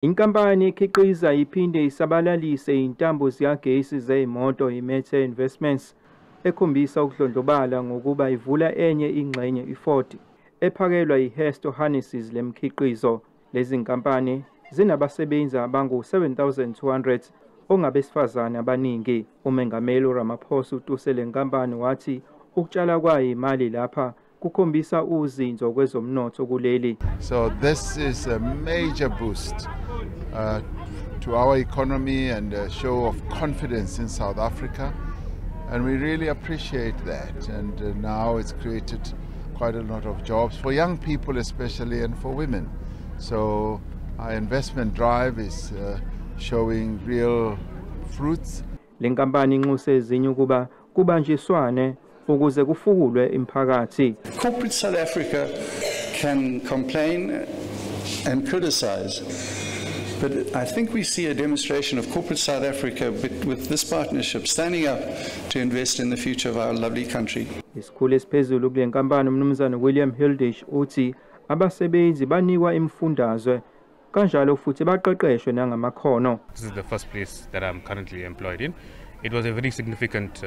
Inkampani ekhiqiza iphinde isabalalise izintambo zikagesi zezimoto iMetair Investments ekhombisa ukudlondlobala ngokuba ivula enye ingxenye iFord ephakelwa iHesto Harnesses lemikhiqizo. Lezi nkampani zinabasebenzi abangu-7200 ongabesifazane abaningi. Umengameli uRamaphosa utuse le nkampani wathi ukutshala kwayo imali lapha kukhombisa uzinzo kwezomnotho kuleli. So this is a major boost to our economy and a show of confidence in South Africa, and we really appreciate that. And now it's created quite a lot of jobs for young people especially and for women. So our investment drive is showing real fruits. Le nkampani inxuse ezinye ukuba kubanjiswane ukuze kufukulwe imphakathi. Corporate South Africa can complain and criticize, but I think we see a demonstration of corporate South Africa with this partnership standing up to invest in the future of our lovely country. Isikhulu esiphezulu kule nkampani umnumzane William Hilditch uthi abasebenzi banikwa imifundazwe kanjalo futhi baqeqeshwe nangamakhono. This is the first place that I'm currently employed in. It was a very significant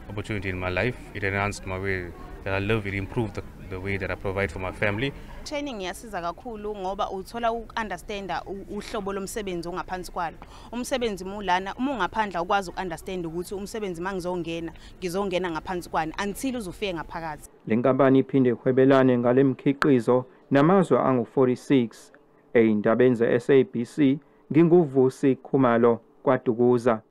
opportunity in my life. It enhanced my way that I live. It improved the way that I provide for my family. Training iyasiza kakhulu ngoba uthola uku-understanda uhlobo lomsebenzi ongaphansi kwalo. Umsebenzi mulana uma ungaphandle ukwazi uku-understand ukuthi umsebenzi mangizongena ngizongena ngaphansi kwani until uzofike ngaphakathi. Le nkampani iphinde ihwebelane ngale mikhiqizo namazwe angu-46. Ey'ndabeni ze-SABC nginguVusi Khumalo kwaDukuza.